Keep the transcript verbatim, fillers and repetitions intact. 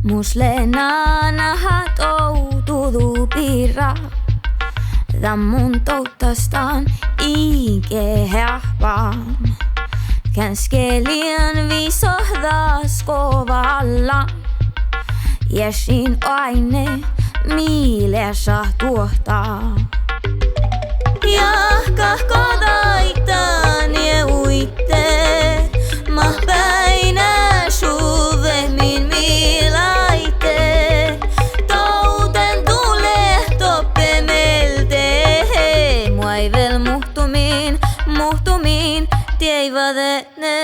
Mus lea nanáhit ovdduid birra, dan mun dovddastan iige heahppan. Gánske lean visot das go vallan, iešin oaidne mii lea šat duohta. Jahkat go dáidda nie uitte, mat beaivvi šuvvui min mielaide. Dovden du leat doppe mielde, muai vel muhtumin, muhtumin deaivvadedje.